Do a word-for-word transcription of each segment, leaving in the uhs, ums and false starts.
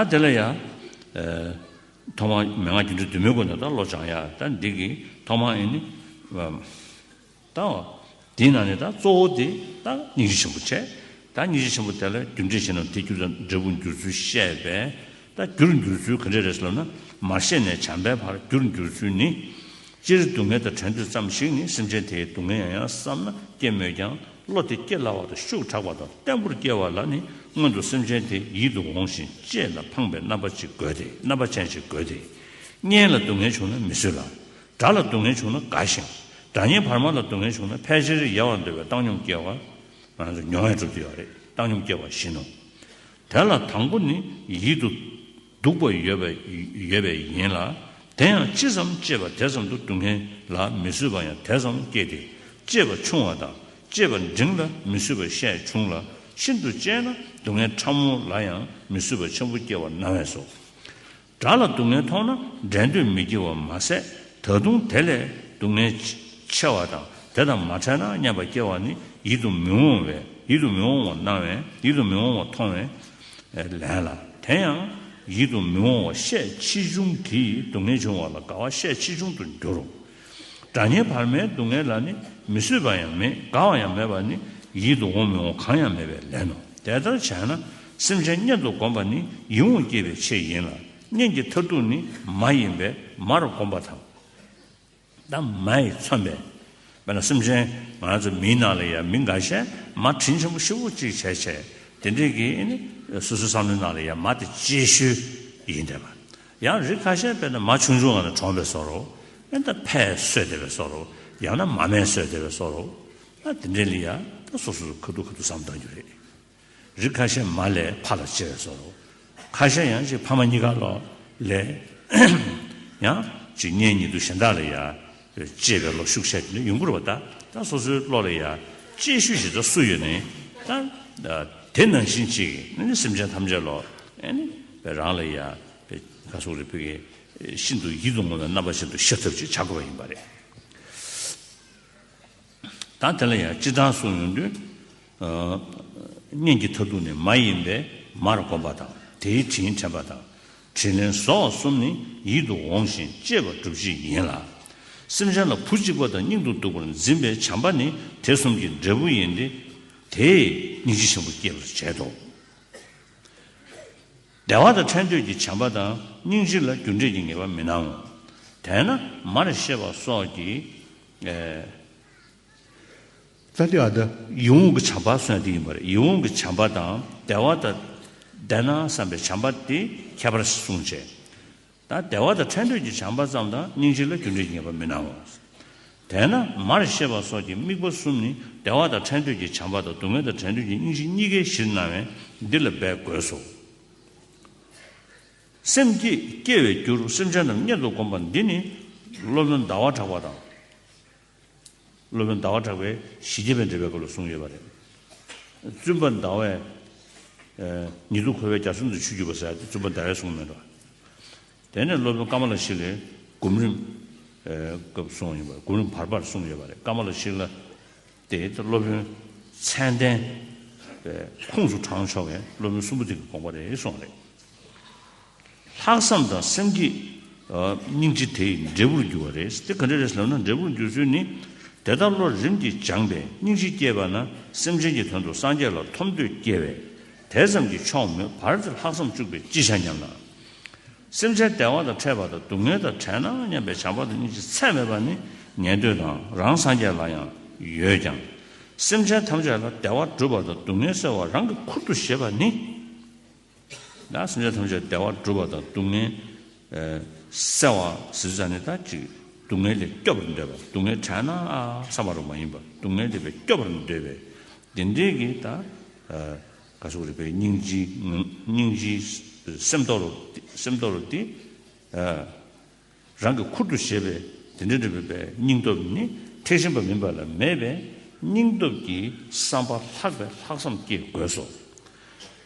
ད་དེ་ལ་ཡ། ཨེ། ཐོག་མར་མན་ངག་རྒྱུ་འབྲས་བདུན་མའི་སྒོ་ནས་ད་བློ་སྦྱང་ཡ། ད་འདི་གི་ཐོག་མར་ཨེ་ནི། ད་འདི་ནང་ནས་ད་གཙོ་བོ་དེ་ད་སྙིང་རྗེ་ཆེན་པོ་བྱས། ད་སྙིང་རྗེ་ཆེན་པོ་དེ་ལ་རྒྱུ་འབྲས་ཞེ་ན་དེ་རྒྱུ་དང་འབྲས་བུར་འགྱུར་ཚུལ་བཤད་པས། ད་རྒྱུར་འགྱུར་ཚུལ་ག་འདྲ་རེད་ཟེར་ལབ་ན། མར་ཤེས་ནས་བྱམས་པའི་བར་རྒྱུར་འགྱུར་ཚུལ་ནི། སྤྱིར་སྡུག་བསྔལ་དང་བྲལ་འདོད་ཙམ་ཞིག་ནི། སེམས་ཅན་དེའི་སྡུག་བསྔལ་ཡང་ཡང་བསམ་ན་སྐྱེ་མོད་ཀྱང་། བློ་དེ་སྐྱེ་སླ་བ་དང་ཤུགས་དྲག་པ་དང་བརྟན་པོར་སྐྱེ་བ་ལ་ནི། སྔོན་དུ་སེམས་ཅན་དེ་ཡིད་དུ་འོང་ཞིང་ལྕེ་ལ་ཕངས་པའི་རྣམ་པ་ཅིག་དགོས་ཏེ། རྣམ་པ་ཅན་ཅིག་དགོས་ཏེ། གཉེན་ལ་སྡུག་བསྔལ་བྱུང་ན་མི་བཟོད་ལ། དགྲ་ལ་སྡུག་བསྔལ་བྱུང་ན་དགའ་ཞིང་། དགྲ་གཉེན་བར་མ་ལ་སྡུག་བསྔལ་བྱུང་ན་ཕལ་ཆེར་ཡལ་བར་འདོད་པའི་བཏང་སྙོམས་སྐྱེ་བ། ང་ཚོ་མྱོང་བས་གྲུབ་ཀྱི་ཡོད་རེད། བཏང་སྙོམས་སྐྱེ་བ་བཞིན་ནོ། དེ་ལ་དང་པོ་ནི་ཡིད་དུ་སྡུག་པ་ཡོད་པ་ཡོད་པས་ཡིན་ལ། དེ་ཡང་ཅི་ཙམ་གཅེས་པ་དེ་ཙམ་དུ་སྡུག་བསྔལ་ལ་མི་བཟོད་པ་ཡང་དེ་ཙམ་སྐྱེ་སྟེ། གཅེས་པ་ཆུང་བ་དང་གཅེས་པ་འབྲིང་ལ་མི་བཟོད་པ་ཤས་ཆུང་ལ། ཤིན་ཏུ་གཅེས་ན་སྡུག་བསྔལ་ཕྲ་མོ་ལ་ཡང་མི་བཟོད་པ་ཆེན་པོ་སྐྱེ་བར་སྣང་བས་སོ། དགྲ་ལ་སྡུག་བསྔལ་མཐོང་ན་འགྲན་འདོད་མི་སྐྱེ་བ་མ་ཟད། ད་དུང་དེ་ལས་སྡུག་བསྔལ་ཆེ་བ་དང་དེ་དང་མ་བྲལ་ན་སྙམ་པ་སྐྱེ་བ་ནི་ཡིད་དུ་མི་འོང་བས། ཡིད་དུ་མི་འོང་བར་སྣང་བས། ཡིད་དུ་མི་འོང་བར་མཐོང་བས་ལན་ལ། དེ་ཡང་ཡིད་དུ་མི་འོང་བ་ཤས་ཆེ་ཆུང་གིས་སྡུག་བསྔལ་འབྱུང་བ་ལ་དགའ་བ་ཤས་ཆེ་ཆུང་དུ་འགྱུར་རོ། དགྲ་གཉེན་བར་མའི་སྡུག་བསྔལ་ལ་ནི་མི་བཟོད་པ་ཡང་མེད། དགའ་བ་ཡང་མེད་པ་ནི་ཡིད་དུ་འོང་མི་འོང་གང་ཡང་མེད་པས་ལན་ནོ། དེ་ལྟར་བྱས་ན་སེམས་ཅན་གཉེན་དུ་བསྒོམ་པ་ནི་ཡིད་འོང་སྐྱེས་པའི་ཆེད་ཡིན་ལ། གཉེན་གྱི་མཐར་ཐུག་ནི་མ་ཡིན་པས་མར་བསྒོམ་པ་དང་། ད་མ་ཡིས་མཚོན་པའི། དཔེར་ན་སེམས་ཅན་ང་ཚོ་མིའི་ནང་ལ་ཡང་མི་འགའ་ཤས་མ་དྲིན་ཆེན་པོ་ཞེ་པོ་ཅིག་བྱས་བྱས། དེ་འདྲས་ཀྱི་ནི་སོ་སོའི་བསམ་བློའི་ནང་ལ་ཡང་མ་དེ་གཅེས་ཤོས་ཡིན་བསྡད་པ། ཡང་རིགས་ཁ་ཤས་དཔེར་ན་མ་ཆུང་ཆུང་ང་ནས་གྲོངས་པའི་བཟོ་འདྲ། ཨེ་ད་ཕས་གསོས་བསྡད་པའི་བཟོ་འདྲ། ཡང་ན་མ་སྨད་གསོས་བསྡད་པའི་བཟོ་འདྲ། ཨ་དེ་འདྲས་ལ་ཡང་ད་སོ་སོ་ཁ་ཐུག་ཁ་ཐུག་བསམ་བཏང་རྒྱུ་རེད། རིགས་ཁ་ཤས་མ་ལས་ཕ་ལ་གཅེས་པའི་བཟོ་འདྲ། ཁ་ཤས་ཡང་ཅིག་ཕ་མ་གཉིས་ཀ་ལོ་ལས་ཡང་ཅིག་གཉེན་ཉེ་དུ་གཞན་དག་ལ་ཡང་གཅེས་པའི་བློ་ཤུགས་ཆེ་དེ་འདྲ་ཡོང་གི་རེད་པ། ད་ད་སོ་སོའི་བློ་ལ་ཡང་གཅེས་ཤོས་ཞེ་དྲག་སུ་ཡོད་ནའི། ད་དེ་ནང་བཞིན་ཅིག་ནི་སེམས་ཅན་ཐམས་ཅད་ལོ་ཨེ་ནི་རང་ལ་ཡང་ག་སོགས་རེ་ཕུལ་གྱི་ཤིན་ཏུ་ཡིད་དུ་འོང་བའི་རྣམ་པ་ཅན་དུ་ཤར་ཐབས་ཅིག་བྱ་དགོས་པ་ཡིན་པ་རེད། ད་དེ་ལ་ཡང་སྤྱིར་བཏང་གསུངས་ཡོང་དུས། ཨ། གཉེན་གྱི་མཐར་ཐུག་ནི་མ་ཡིན་པས་མར་བསྒོམ་པ་དང་། དེའི་དྲིན་དྲན་པ་དང་། དྲིན་ལན་གཟོ་བ་གསུམ་ནི་ཡིད་དུ་འོང་ཞིང་གཅེས་པ་སྒྲུབ་བྱེད་ཡིན་ལ། སེམས་ཅན་ལ་བུ་གཅིག་པ་དང་སྙིང་དུ་སྡུག་པར་འཛིན་པའི་བྱམས་པ་ནི་དེ་གསུམ་གྱི་འབྲས་བུ་ཡིན་ཏེ། དེས་སྙིང་རྗེ་ཆེན་པོ་སྐྱེད་པར་བྱེད་དོ། བདེ་བ་དང་འཕྲད་འདོད་ཀྱི་བྱམས་པ་དང་སྙིང་རྗེ་ལ་རྒྱུ་འབྲས་ཀྱི་ངེས་པ་མི་སྣང་ངོ་། དེས་ན་མར་གཤེགས་པ་སོགས་ཀྱིས། ཨེ། ད་དེ་ཨ་ད་ཡིད་འོང་གི་བྱམས་པ་གསུངས་ཡ་དེ་ཡིན་པ་རེད། ཡིད་འོང་གི་བྱམས་པ་དང་བདེ་བ་དང་བདེ་ན་བསམ་པའི་བྱམས་པ་དེ་ཁྱད་པར་གསུངས་བྱས། ད་བདེ་བ་དང་འཕྲད་འདོད་ཀྱི་བྱམས་པ་ཙམ་དང་སྙིང་རྗེ་ལ་རྒྱུ་འབྲས་ཀྱི་ངེས་པ་མི་སྣང་ངོ་། དེས་ན་མར་གཤེགས་པ་སོགས་ཀྱི་དམིགས་པ་གསུམ་ནི་བདེ་བ་དང་འཕྲད་འདོད་ཀྱི་བྱམས་པ་དང་སྡུག་བསྔལ་དང་བྲལ་འདོད་ཀྱི་སྙིང་རྗེ་གཉིས་ཀའི་གཞིར་སྣང་བས་འདི་ལ་འབད་དགོས་སོ། སེམས་བསྐྱེད་སྐྱེ་བའི་རྒྱུར་སེམས་ཅན་རྣམས་གཉེན་དུ་བསྒོམ་པ་འདི་ནི་སློབ་དཔོན་ཟླ་བ་གྲགས་པ་དང་། སློབ་དཔོན་ཟླ་བ་གྲགས་པས་ཞི་བྱེད་པའི་འགྲེལ་པའི་སྐབས་ལ་གསུངས་ཡོད་པ་རེད། བཙུན་པ་ཟླ་བས། ཨེ། ཉིད་དུ་མཁོ་བའི་རྒྱ་མཚོ་ནས་ཆུ་བརྒྱུད་པ་ཟེར་ཡ་དེ་བཙུན་པ་ཟླ་བས་གསུངས་མེད་འགྲོ། དེ་ནས་སློབ་དཔོན་ཀ་མ་ལ་ཤཱི་ལའི་སྒོམ་རིམ། ཨེ། སྐབས་གསུངས་ཡོད་པ། སྒོམ་རིམ་བར་པར་གསུངས་ཡོད་པ་རེད། ཀ་མ་ལ་ཤཱི་ལ་དེ་སློབ་དཔོན་མཚན་ལྡན་པའི་ཁོངས་སུ་བགྲང་ཆོག་པའི་སློབ་དཔོན་གསུམ་པོ་དེ་གི་དགོངས་པ་རེད་གསུངས་པ་རེད། ལྷག་བསམ་དང་སེམས་བསྐྱེད། ཨ། སྙིང་རྗེ་དེ་ཡི་འབྲས་བུར་འགྱུར་བ་རེད། དེ་ག་འདྲ་རེད་ལབ་ན་འབྲས་བུར་འགྱུར་ཚུལ་ནི། དེ་ལྟར་བློ་རིམ་གྱིས་སྦྱངས་པས་སྙིང་རྗེ་སྐྱེས་པ་ན་སེམས་ཅན་གྱི་དོན་དུ་སངས་རྒྱས་ལ་ཐོབ་འདོད་སྐྱེ་བས། དེ་ཙམ་གྱིས་ཆོག་མོད། བར་དེར་ལྷག་བསམ་བཅུག་པས་ཅི་བྱ་སྙམ་ན། སེམས་ཅན་བདེ་བ་དང་འཕྲད་པ་དང་སྡུག་བསྔལ་དང་བྲལ་ན་སྙམ་པའི་བྱམས་པ་དང་སྙིང་རྗེ་ཚད་མེད་པ་ནི་ཉན་ཐོས་དང་རང་སངས་རྒྱས་ལ་ཡང་ཡོད་ཀྱང་། སེམས་ཅན་ཐམས་ཅད་ལ་བདེ་བ་སྒྲུབ་པ་དང་སྡུག་བསྔལ་སེལ་བ་རང་གིས་ཁུར་དུ་བཞེས་པ་ནི། ད་སེམས་ཅན་ཐམས་ཅད་བདེ་བ་སྒྲུབ་པ་དང་སྡུག་བསྔལ་སེལ་བ་ཟེར་ཙང་ནི། ད་ཅིག་སྡུག་བསྔལ་ལས་སྐྱོབ་པར་འདོད་པ། སྡུག་བསྔལ་བྲལ་ན་བསམ་པ་རུ་མ་ཡིན་པ། སྡུག་བསྔལ་ལས་སྐྱོབ་པར་འདོད་པའི་དེ་འདྲའི་གི་ད་ག་ཟེར་དགོས་རེད་པས། སྙིང་རྗེ་སྙིང་རྗེ་སེམས་སྟོབས་རུ་སེམས་སྟོབས་རུ་དེ། རང་གིས་ཁུར་དུ་བཞེས་པའི་དེ་འདྲ་འདྲ་བའི་སྙིང་སྟོབས་ནི་ཐེག་ཆེན་པ་མིན་པ་ལ་མེད་པས། སྙིང་སྟོབས་ཀྱི་བསམ་པ་ལྷག་པའི་ལྷག་བསམ་སྐྱེ་དགོས་སོ།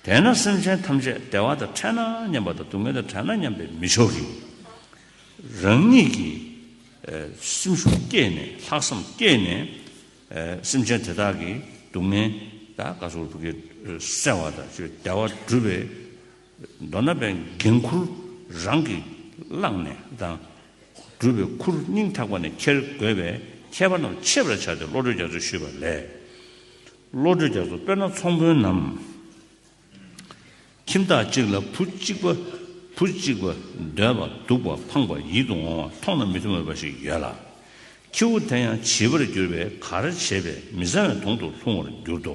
དེས་ན་སེམས་ཅན་ཐམས་ཅད་བདེ་བ་དང་འཕྲད་ན་སྙམ་པ་དང་སྡུག་བསྔལ་དང་བྲལ་ན་སྙམ་པས་མི་ཆོག་གི། རང་ཉིད་ཀྱི་སེམས་ཤུགས་བསྐྱེད་ནས་ལྷག་བསམ་བསྐྱེད་ནས། སེམས་ཅན་དེ་དག་གི་སྡུག་བསྔལ་ད་ག་ཟེར་དགོས་རེད་པས། སེལ་བ་དང་བདེ་བ་སྒྲུབ་པའི། མདོར་ན་བན་འགན་ཁུར་རང་གིས་བླངས་ནས་དང་། སྒྲུབ་པའི་ཁུར་སྙིང་ཐག་པ་ནས་འཁྱེར་དགོས་པས། མཁས་པ་རྣམས་ཆེ་བར་བྱ་སྟེ། བློ་གྲོས་རྒྱ་མཚོས་ཞུས་པ་ལས། བློ་གྲོས་རྒྱ་མཚོ་དཔེར་ན་ཚོང་དཔོན་ནམ། ཁྱིམ་བདག་གཅིག་ལ་བུ་གཅིག་པ། བུ་གཅིག་པ་འདོད་པ་སྡུག་པ་ཕངས་པ་ཡིད་དུ་འོང་བ་མཐོང་ན་མི་མཐུན་མོད་པ་ཞིག་ཡོད་ལ། ཁྱེའུ་དེ་ཡང་བྱིས་པར་གྱུར་པས་གར་བྱེད་པས་མི་གཙང་བའི་དོང་དུ་ལྷུང་བར་འགྱུར་ཏོ།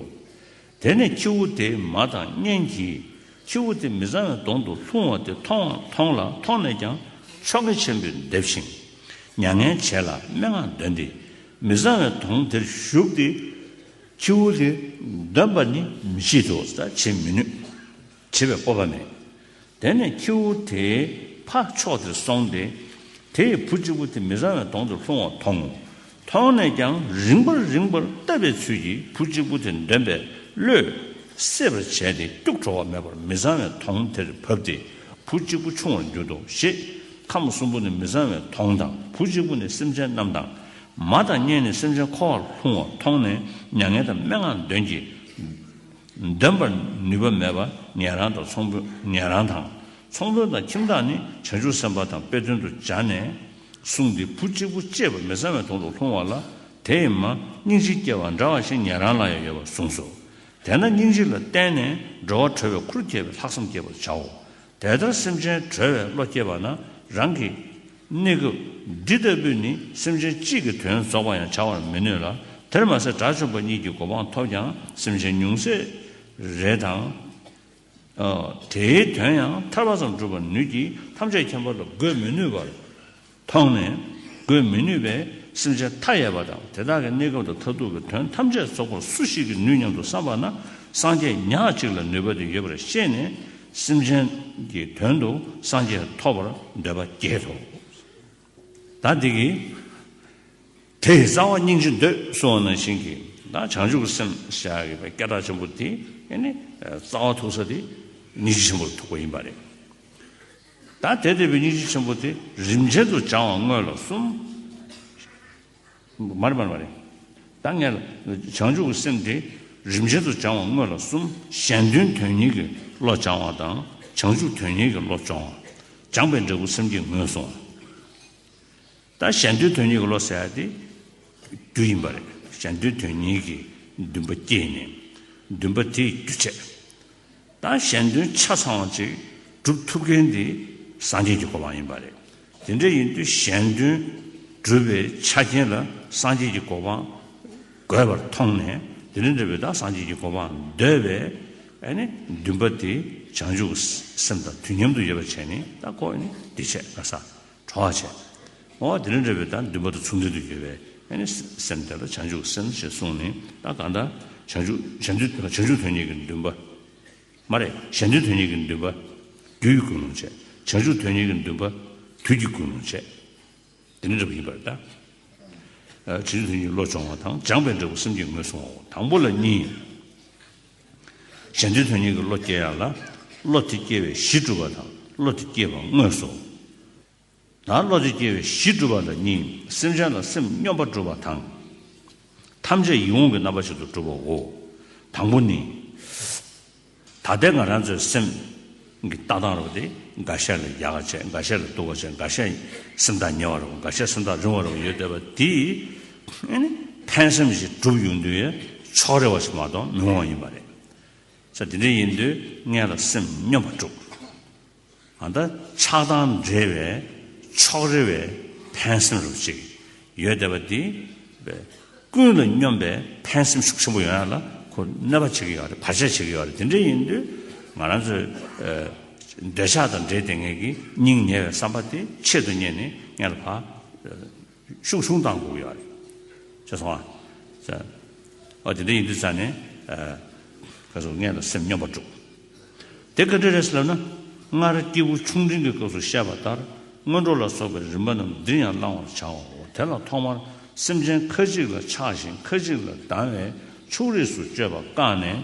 དེ་ནས་ཁྱེའུ་དེའི་མ་དང་གཉེན་གྱིས་ཁྱེའུ་དེ་མི་གཙང་བའི་དོང་དུ་ལྷུང་བ་དེ་མཐོང་མཐོང་ལ། མཐོང་ནས་ཀྱང་ཆོ་ག་ཆེན་པོས་འདེབས་ཤིང་མྱ་ངན་བྱས་ལ་སྨྲེ་སྔགས་འདོན་ཏེ། མི་གཙང་བའི་དོང་དེར་ཞུགས་ཏེ། ཁྱེའུ་དེ་འདོན་པ་ནི་མི་བྱེད་དོ། ད་བྱེད་མི་ནུས། བྱེད་པའི་སྤོབས་པ་མེད། དེ་ནས་ཁྱེའུ་དེའི་ཕ་ཕྱོགས་དེར་སོང་སྟེ། དེ་ཡི་བུ་གཅིག་པུ་དེ་མི་གཙང་བའི་དོང་དུ་ལྷུང་བ་མཐོང་ངོ་། མཐོང་ནས་ཀྱང་རིངས་པར་རིངས་པར་བལྟ་བའི་ཚུལ་གྱིས་བུ་གཅིག་པུ་དེ་འདོན་པའི་བློས་སད་པར་བྱས་ཏེ། སྐྱུག་བྲོ་བ་མེད་པར་མི་གཙང་བའི་དོང་དེར་བབས་ཏེ། བུ་གཅིག་པུ་ཆུང་བར་གྱུར་ཏོ་ཞེས། ཁམས་གསུམ་པོ་ནི་མི་གཙང་བའི་དོང་དང་། བུ་གཅིག་པུ་ནི་སེམས་ཅན་རྣམས་དང་། མ་དང་གཉེན་ནི་སེམས་ཅན་འཁོར་བར་ལྷུང་བ་མཐོང་ནས་མྱ་ངན་དང་སྨྲེ་སྔགས་འདོན་གྱི། འདོན་པར་ནུས་པ་མེད་པ་ཉན་རང་དང་ཚོང་དཔོན། ཉན་རང་དང་། ཚོང་དཔོན་དང་ཁྱིམ་བདག་ནི་བྱང་ཆུབ་སེམས་དཔའ་དང་དཔེ་དོན་དུ་སྦྱར་ནས་གསུངས་ཏེ། བུ་གཅིག་པུ་གཅེས་པ་མི་གཙང་བའི་དོང་དུ་ལྷུང་བ་ལ། དེ་ཡི་མ་སྙིང་རྗེ་སྐྱེ་བ་འདྲ་བ་ཞིག་ཉན་རང་ལ་ཡང་ཡོད་པར་གསུངས་སོ། དེས་ན་སྙིང་རྗེ་ལ་བརྟེན་ནས་འགྲོ་བ་གྲོལ་བའི་ཁུར་བསྐྱེད་པའི་ལྷག་བསམ་བསྐྱེད་པར་བྱའོ། དེ་ལྟར་སེམས་ཅན་གྲོལ་བའི་བློ་སྐྱེས་པ་ན། རང་གི་གནས་སྐབས་འདི་ལྟ་བུས་ནི་སེམས་ཅན་གཅིག་གི་དོན་རྫོགས་པར་ཡང་བྱ་བར་མི་ནུས་ལ། དེར་མ་ཟད་དགྲ་བཅོམ་པ་ཉིད་ཀྱི་གོ་འཕང་ཐོབ་ཀྱང་སེམས་ཅན་ཉུང་ཟད་རེ་དང་། ཨ། དེའི་དོན་ཡང་ཐར་པ་ཙམ་སྒྲུབ་པར་ནུས་ཀྱི་ཐམས་ཅད་མཁྱེན་པ་ལ་འགོད་མི་ནུས་པར་མཐོང་ནས། འགོད་མི་ནུས་པས་སེམས་ཅན་མཐའ་ཡས་པ་དང་། དེ་དག་གི་གནས་སྐབས་དང་མཐར་ཐུག་གི་དོན་ཐམས་ཅད་རྫོགས་པར་སུ་ཞིག་གིས་ནུས་སྙམ་དུ་བསམ་པ་ན། སངས་རྒྱས་ཉག་གཅིག་ལ་ནུས་པ་དེ་ཡོད་པར་ཤེས་ནས། སེམས་ཅན་གྱི་དོན་དུ་སངས་རྒྱས་ཐོབ་པར་འདོད་པ་བསྐྱེད་དོ། ད་འདི་གིས། དེ་ཡི་རྩ་བ་སྙིང་རྗེ་འདོད་གསུངས་པ་ནང་བཞིན་གྱི། ད་བྱང་ཆུབ་ཀྱི་སེམས་ཞེས་པའི་སྐད་གྲགས་ཆེན་པོ་དེ་ཨེ་ནི་རྩ་བ་ཐུག་ས་དེ་སྙིང་རྗེ་ཆེན་པོ་ལ་ཐུག་པ་ཡིན་པ་རེད། ད་དེ་ལྟ་བུའི་སྙིང་རྗེ་ཆེན་པོ་དེ་རིམ་ཅན་དུ་སྦྱང་བ་སྔོན་ལ་གསུམ། མ་རེད་མ་རེད་མ་རེད། ད་ངས་ལ་བྱང་ཆུབ་ཀྱི་སེམས་དེ་རིམ་ཅན་དུ་སྦྱང་བ་སྔོན་ལ་གསུམ། གཞན་དོན་དོན་གཉེར་གྱི་བློ་སྦྱང་བ་དང་། བྱང་ཆུབ་དོན་གཉེར་གྱི་བློ་སྦྱོང་བ། སྦྱངས་པའི་འབྲས་བུ་སེམས་བསྐྱེད་ངོས་བཟུང་བ། ད་གཞན་དོན་དོན་གཉེར་གྱི་བློ་ཟེར་ཡ་དེ་རྒྱུ་ཡིན་པ་རེད། གཞན་དོན་དོན་གཉེར་གྱི་འདུན་པ་སྐྱེས་ནས། འདུན་པ་དེའི་རྒྱུ་བྱས། ད་གཞན་དོན་ཆ་ཚང་བ་ཅིག་སྒྲུབ་ཐུབ་མཁན་དེ་སངས་རྒྱས་ཀྱི་གོ་འཕང་ཡིན་པ་རེད། དེ་འདྲ་ཡིན་དུས་གཞན་དོན་སྒྲུབ་པའི་ཆ་རྐྱེན་ལ་སངས་རྒྱས་ཀྱི་གོ་འཕང་དགོས་པར་མཐོང་ནས། དེ་འདྲ་འདྲ་བའི་ད་སངས་རྒྱས་ཀྱི་གོ་འཕང་འདོད་པའི་ཨ་ནི་འདུན་པ་དེ་བྱང་ཆུབ་སེམས་དང་དུས་མཉམ་དུ་ཡོད་པ་བྱས་ནས། ད་ཁོ་ནི་འདི་བྱས་ག་ས། གྲོགས་བྱས། འོ་དེ་འདྲ་འདྲ་བའི་ད་འདུན་པ་དང་མཚུངས་ལྡན་དུ་ཡོད་པའི་ཨ་ནི་སེམས་དེ་ལ་བྱང་ཆུབ་སེམས་ཞེས་གསུངས་ནས། ད་གང་ལྟར་བྱང་ཆུབ་བྱང་ཆུབ་བྱང་ཆུབ་དོན་གཉེར་གྱི་འདུན་པ། མ་རེད། གཞན་དོན་དོན་གཉེར་གྱི་འདུན་པ་རྒྱུ་ཡི་ཀུན་སློང་བྱས། བྱང་ཆུབ་དོན་གཉེར་གྱི་འདུན་པ་དུས་ཀྱི་ཀུན་སློང་བྱས། དེ་འདྲ་འདྲ་པོ་ཡིན་པ་རེད་ད། ཨ། བྱང་ཆུབ་དོན་གཉེར་གྱི་བློ་སྦྱོང་བ་དང་། སྦྱངས་པའི་འབྲས་བུ་སེམས་བསྐྱེད་ངོས་བཟུང་བའོ། དང་པོ་ལ་གཉིས། གཞན་དོན་དོན་གཉེར་གྱི་བློ་སྐྱེ་ཡ་ལ། བློ་དེ་སྐྱེ་བའི་གཞི་སྒྲུབ་པ་དང་། བློ་དེ་སྐྱེས་པ་དངོས་སོ། ད་བློ་དེ་སྐྱེ་བའི་གཞི་སྒྲུབ་པ་ལ་གཉིས། སེམས་ཅན་ལ་སེམས་སྙོམས་པར་སྒྲུབ་པ་དང་། ཐམས་ཅད་ཡིད་འོང་གི་རྣམ་པ་ཞིག་ཏུ་སྒྲུབ་པའོ། དང་པོ་ནི། ད་ལྟའི་ང་རང་ཚོའི་སེམས་ཀྱི་ལྟ་སྟངས་རེད་པ། དེ་འགའ་ཤས་ལ་ཡག་ག་བྱས། འགའ་ཤས་ལ་སྡུག་ག་བྱས། འགའ་ཤས་སེམས་ཐག་ཉེ་བ་རེད་པ། འགའ་ཤས་སེམས་ཐག་རིང་བ་རེད་པ། ཡོད་བསྡད་པ་དེ་ཨ་ནི་ཕན་སེམས་ཤིག་སྒྲུབ་ཡོང་དུས་ཕྱོགས་རེ་བ་ཞིག་མ་གཏོགས་མི་འོང་བ་ཡིན་པ་རེད། ས་དེ་འདྲ་ཡིན་དུས་སྔོན་ལ་སེམས་སྙོམས་པར་སྒྲུབ། ཨ། ད་ཆགས་སྡང་བྲལ་བའི་ཕྱོགས་རེ་བའི་ཕན་སེམས་རུ་ཅིག་ཡོད་བསྡད་པ་འདི། ཀུན་ལ་སྙོམས་པའི་ཕན་སེམས་ཤུགས་ཆེན་པོ་ཡོང་ཡ་ལ་ཁོ་གནོད་པ་བྱེད་ཀྱི་ཡོད་རེད། བར་ཆད་བྱེད་ཀྱི་ཡོད་རེད། དེ་འདྲ་ཡིན་དུས་ང་རང་ཚོའི་ཨ་འདོད་ཆགས་དང་འདྲེས་བསྡད་མཁན་གྱི་སྙིང་ཉེ་བའི་བསམ་པ་དེ་ཆེད་དུ་གཉེར་ནས་སྔོན་ལ་ཕར་ཤུགས་ཆུང་བཏང་དགོས་ཀྱི་ཡོད་རེད། ཤེས་སོང་ཨ། ཨ། དེ་འདྲ་ཡིན་དུས་ཙང་ནས། ཨ། ཁ་སང་སྔོན་ལ་སེམས་སྙོམས་པར་སྒྲུབ། དེ་ག་འདྲ་རེད་ཟེར་ལབ་ན། སྔར་སྐྱེས་བུ་ཆུང་འབྲིང་གི་སྐབས་སུ་བཤད་པ་ལྟར་སྔོན་འགྲོ་ལ་སོགས་པའི་རིམ་པ་རྣམས་འདིར་ཡང་བླང་བར་བྱའོ། དེ་ལ་ཐོག་མར་སེམས་ཅན་ཁ་ཅིག་ལ་ཆགས་ཤིང་ཁ་ཅིག་ལ་སྡང་བའི་ཕྱོགས་རིས་སུ་གཅོད་པ་བཀག་ནས་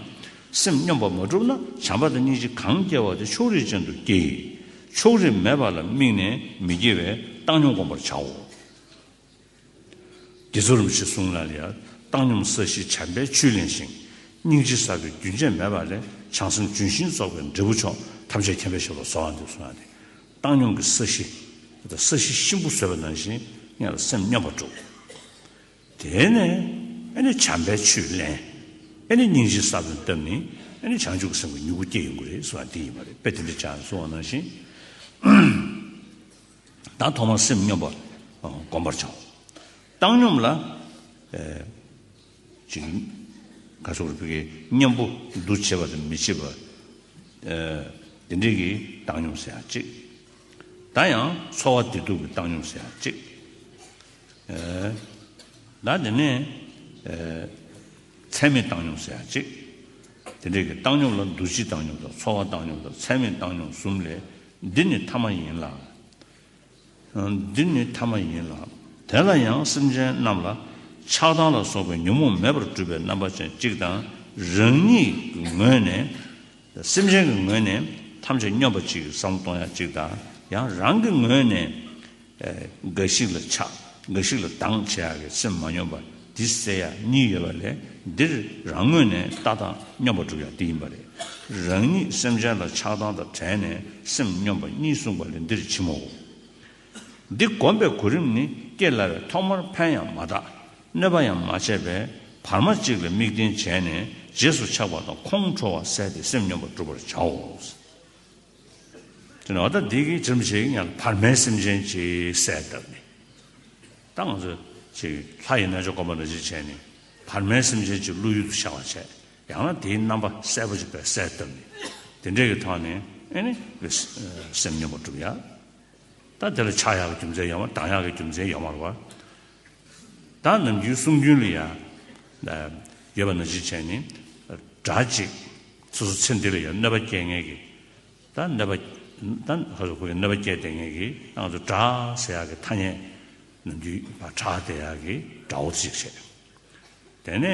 སེམས་སྙོམས་པར་མ་བསྒྲུབས་ན། བྱམས་པ་དང་སྙིང་རྗེ་གང་སྐྱེ་བ་དེ་ཕྱོགས་རིས་ཅན་དུ་སྐྱེ་ཡི། ཕྱོགས་རིས་མེད་པ་ལ་དམིགས་ནས་མི་སྐྱེ་བས་བཏང་སྙོམས་བསྒོམ་པར་བྱའོ། རྗེ་བཙུན་རིན་པོ་ཆེས་གསུངས་ལ་ཡ། བཏང་སྙོམས་ས་གཞི་བྱམས་པས་ཆུས་བརླན་ཞིང་། སྙིང་རྗེ་ཟབ་པའི་རྒྱུན་ཆད་མེད་པ་ལས། བྱང་སེམས་ལྗོན་ཤིང་རྫོགས་པའི་འབྲས་བུ་མཆོག། ཐམས་ཅད་མཁྱེན་པའི་ཞབས་ལ་གསོལ་བ་འདེབས་གསུངས་ཡ་དེ། བཏང་སྙོམས་ཀྱི་ས་གཞི། ས་གཞི་གཤིན་པོ་བཟོས་པ་ནང་བཞིན་ཡང་ལ་སེམས་སྙོམས་པར་འགྲོ། དེ་ནས་ཨ་ནི་བྱམས་པའི་ཆུས་བརླན། ཨ་ནི་སྙིང་རྗེའི་ས་བོན་བཏབ་ནས་ཨ་ནི་བྱང་ཆུབ་ཀྱི་སེམས་ཀྱི་མྱུ་གུ་སྐྱེ་ཡོང་གི་རེད་གསུངས་པ་དེ་ཡིན་པ་རེད། དཔེ་དེ་འདྲ་ཅང་གསུངས་པ་ནང་བཞིན། ད་ཐོག་མར་སེམས་སྙོམས་པ་སྒོམ་པར་བྱའོ། བཏང་སྙོམས་ལ་ཅིག་ག་སོགས་རིག་པའི་གཉེན་པོ་འདུ་བྱེད་པ་དང་མི་བྱེད་པ། དེ་འདྲའི་གི་བཏང་སྙོམས་ཟེར་ཡ་གཅིག་ད་ཡང་ཚོར་བ་བདེ་སྡུག་གི་བཏང་སྙོམས་ཟེར་ཡ་གཅིག་ད་དེ་ནས་ཚད་མེད་བཏང་སྙོམས་ཟེར་ཡ་གཅིག་དེ་འདྲའི་གི་བཏང་སྙོམས་ལ་འདུ་བྱེད་བཏང་སྙོམས་དང་ཚོར་བ་བཏང་སྙོམས་དང་ཚད་མེད་བཏང་སྙོམས་གསུམ་ལས། འདི་ནི་ཐ་མ་ཡིན་ལ། འདི་ནི་ཐ་མ་ཡིན་ལ། དེ་ལ་ཡང་སེམས་ཅན་རྣམས་ལ་ཆགས་སྡང་ལ་སོགས་པའི་ཉོན་མོངས་མེད་པར་སྒྲུབ་པའི་རྣམ་པ་ཅན་གཅིག་དང་། རང་ཉིད་ཀྱི་ངོས་ནས། སེམས་ཅན་གྱི་ངོས་ནས་ཐམས་ཅད་སྙོམས་པ་གཅིག་གི་བསམ་བློ་གཏོང་ཡ་གཅིག་དང་། ཡང་རང་གི་ངོས་ནས་འགའ་ཞིག་ལ་ཆགས། འགའ་ཞིག་ལ་སྡང་བྱེད་ཡ་གི་སེམས་མ་སྙོམས་པ་འདི་སེལ་ཡ་གཉིས་ཡོད་པ་ལས། འདིར་རང་ངོས་ནས་ལྟ་སྟངས་སྙོམས་པར་སྒྲུབ་ཡ་འདི་ཡིན་པ་རེད། རང་ཉིད་སེམས་ཅན་ལ་ཆགས་སྡང་དང་བྲལ་ནས་སེམས་སྙོམས་པ་གཉིས་གསུངས་པ་ལས་འདིར་ཕྱི་མོ། འདི་བསྒོམ་པའི་གོ་རིམ་ནི་སྐྱེ་སླ་བས་ཐོག་མར་ཕན་ཡང་མ་བཏགས། གནོད་པ་ཡང་མ་བྱས་པས་བར་མ་གཅིག་ལ་དམིགས་རྟེན་བྱས་ནས་རྗེས་སུ་ཆགས་པ་དང་ཁོང་ཁྲོ་བ་བསལ་ཏེ་སེམས་སྙོམས་པར་སྒྲུབ་པར་བྱའོ། དེ་ནས་འོ་ད་འདི་གི་རྒྱུ་མཚན་ཡང་བར་མའི་སེམས་ཅན་གྱི་གསལ་བཏབ་ནས། ད་ང་ཚོ་ཅིག་ལྷ་ཡི་རྣལ་འབྱོར་སྒོམ་པ་ནང་བཞིན་བྱས་ནས་བར་མའི་སེམས་ཅན་གྱི་བློ་ཡུལ་དུ་བཞག་པ་བྱས། ཡང་ན་དེའི་རྣམ་པ་གསལ་པོ་ཅིག་པའི་གསལ་བཏབ་ནས། དེ་འདྲའི་གི་ཐོག་ནས་ཨེ་ནི་སེམས་སྙོམས་པར་སྒྲུབ་ཡ། ད་དེ་ལ་ཆགས་ཡག་གི་རྒྱུ་མཚན་ཡོད་མ་རེད་པ། སྡང་ཡག་གི་རྒྱུ་མཚན་ཡོད་མ་རེད་པ། ད་ནམ་རྒྱུན་གསུང་རྒྱུན་ལ་ཡ་ཡོད་པ་ནང་བཞིན་བྱས་ནས། དགྲ་གཅིག་སོ་སོ་ཚེ་འདི་ལ་ཡ་གནོད་པ་སྐྱེལ་མཁན་གྱི། ད་གནོད་པ། ད་ཧ་ཧུ་གི་གནོད་པ་སྐྱེལ་བསྡད་མཁན་གྱི་ང་ཚོ་དགྲ་ཟེར་ཡག་གི་ཐ་སྙད་ནམ་རྒྱུན་ཕར་གྲགས་བསྡད་ཡག་གི་དགྲ་བོ་གཅིག་བྱས། དེ་ནས་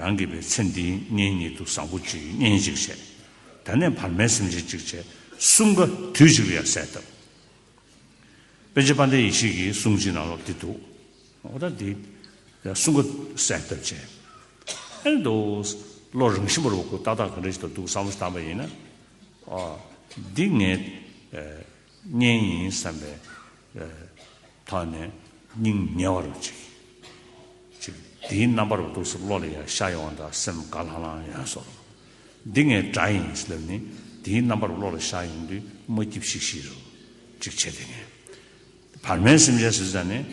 རང་གི་པའི་ཚེ་འདིའི་གཉེན་ཉེ་དུ་བཟང་པོ་གཅིག་གཉེན་གཅིག་བྱས། དེ་ནས་བར་མའི་སེམས་ཅན་གཅིག་བྱས། གསུམ་ཀ་དུས་གཅིག་ལ་ཡང་གསལ་བཏབ། པཎ་ཆེན་དཔལ་ལྡན་ཡེ་ཤེས་ཀྱི་གསུང་གཅིག་ནང་ལོགས་འདི་འདུག་འོ་ད་འདི་གསུམ་ཀ་གསལ་བཏབ་བྱས། ཨེ་འདུག་བློ་རང་བཞིན་པར་འོ་ཁུ་ཏག་ཏག་ག་འདྲ་ཞིག་ཏུ་འདུག་བསམ་བློ་བཏང་པ་ཡིན་ན། ཨ། འདི་ངའི་གཉེན་ཡིན་བསམ་པའི་ཐོག་ནས་སྙིང་ཉེ་བ་རུ་ཅིག་ཅིག་དེའི་རྣམ་པ་རུ་འདུག་སེ་བློ་ལ་ཡང་ཤར་ཡོང་བ་དང་སེམས་དགའ་ལྷང་ལྷང་ཡང་སོང་། འདི་ངའི་དགྲ་ཡིན་ཟེར་ནི་དེའི་རྣམ་པ་རུ་བློ་ལ་ཤར་ཡོང་དུས་མ་སྐྱིད་ཤིག་ཤིག་རུ་ཅིག་བྱེད་དེ་ངས། བར་མའི་སེམས་ཅན་ཟེར་ཙང་ནས་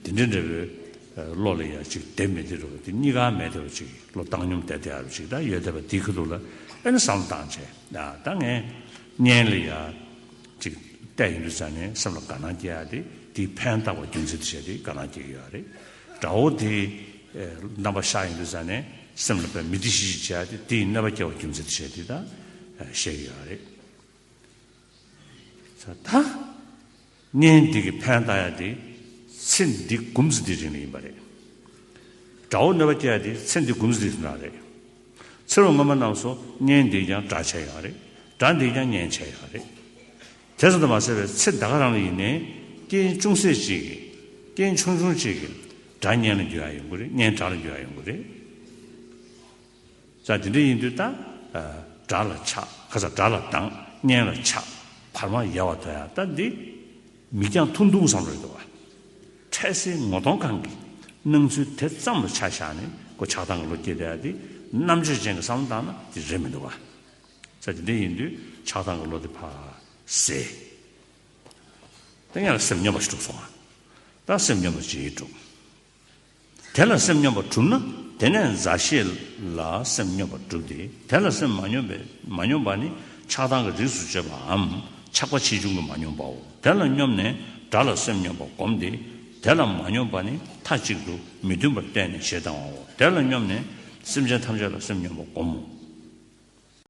དེ་འདྲ་འདྲ་བའི་བློ་ལ་ཡང་ཅིག་བསྡད་མི་བདེ་རུ་དེ་གཉིས་ཀ་མེད་དེ་རུ་ཅིག་བློ་བཏང་སྙོམས་བསྡད་དེ་ཡ་རུ་ཅིག་ད་ཡོད་བསྡད་པ་དེའི་ཁ་ཐུག་ལ་ཨེ་ནི་བསམ་བློ་བཏང་བྱས། ད་ངས་གཉེན་ལ་ཡ་ཅིག་བལྟས་ཡོང་དུས་ཙང་ནས་སེམས་ལ་དགའ་སྣང་སྐྱེ་ཡ་དེ་དེའི་ཕན་བཏགས་པ་རྒྱུ་མཚན་དུ་བྱས་ཏེ་དགའ་སྣང་སྐྱེ་གི་ཡོད་རེད། དགྲ་བོ་དེ་རྣམ་པ་ཤར་ཡོང་དུས་ཙང་ནས་སེམས་ལ་དཔེ་མི་བདེ་ཤིག་ཤིག་བྱས་ཏེ་དེ་ཡི་གནོད་པ་སྐྱེལ་བ་རྒྱུ་མཚན་དུ་བྱས་ཏེ་ད་བཤད་ཀྱི་ཡོད་རེད། ད་གཉེན་འདི་གི་ཕན་བཏགས་ཡ་དེ་ཚེ་འདི་འགུམ་ཚེ་འདི་རིང་ལ་ཡིན་པ་རེད། དགྲ་བོ་གནོད་པ་སྐྱེལ་ཡ་དེ་ཚེ་འདི་འགུམ་ཚེ་འདི་རིང་ལ་རེད། ཚེ་རབས་སྔོན་མ་རྣམས་སུ་གཉེན་འདིས་ཀྱང་དགྲ་བྱས་ཡོད་རེད། དགྲ་འདིས་ཀྱང་གཉེན་བྱས་ཡོད་རེད། དེ་ཙམ་དུ་མ་ཟད་པའི་ཚེ་ད་ག་རང་ལ་ཡིན་ནའི་རྐྱེན་ཅུང་ཟད་ཅིག་གིས་རྐྱེན་ཆུང་ཆུང་ཅིག་གིས་དགྲ་གཉེན་ལ་འགྱུར་ཡ་ཡོང་གི་རེད། གཉེན་དགྲ་ལ་འགྱུར་ཡ་ཡོང་གི་རེད། ཙང་དེ་འདྲ་ཡིན་དུས་ད་དགྲ་ལ་ཆགས་ཁ་ས་དགྲ་ལ་སྡང་གཉེན་ལ་ཆགས་བར་མ་ཡལ་བ་དོ་ཡ་ད་འདི་མིག་རྒྱང་ཐུང་ཐུང་བསམ་རེད་འདུག་བ། འཕྲལ་སེལ་ངོ་གདོང་གང་གི་སྣང་ཚུལ་དེ་ཙམ་ལ་ཆ་བཞག་ནས་ཁོ་ཆགས་སྡང་གི་བློ་སྐྱེས་བསྡད་ཡ་འདི་རྣམ་དཔྱོད་ཅན་གྱི་བསམ་བློ་བཏང་ན་འདི་རེད་མི་འདུག་བ། ཙང་དེ་འདྲ་ཡིན་དུས་ཆགས་སྡང་གི་བློ་དེ་ཕར་སེལ། ད་ཡང་སེམས་སྙོམས་པ་ཞིག་གྲུབ་སོང་བ། ད་སེམས་སྙོམས་པ་ཅིག་གྲུབ། དེ་ལ་སེམས་སྙོམས་པར་གྲུབ་ན་དེ་ནས་མཛའ་བཤེས་ལ་སེམས་སྙོམས་པར་གྲུབ་སྟེ། དེ་ལ་སེམས་མ་སྙོམས་པའི་མ་སྙོམས་པ་ནི་ཆགས་སྡང་གི་རིགས་སུ་བཅད་པའམ་ཆགས་པ་ཆེ་ཆུང་གི་མ་སྙོམས་པའོ། དེ་ལ་སྙོམས་ནས་དགྲ་ལ་སེམས་སྙོམས་པར་བསྒོམས་ཏེ། དེ་ལ་མ་སྙོམས་པ་ནི་མཐའ་གཅིག་ཏུ་མི་མཐུན་པར་བསྟན་ནས་ཞེས་བཏང་བའོ། དེ་ལ་སྙོམས་ནས་སེམས་ཅན་ཐམས་ཅད་ལ་སེམས་སྙོམས་པར་བསྒོམ་མོ།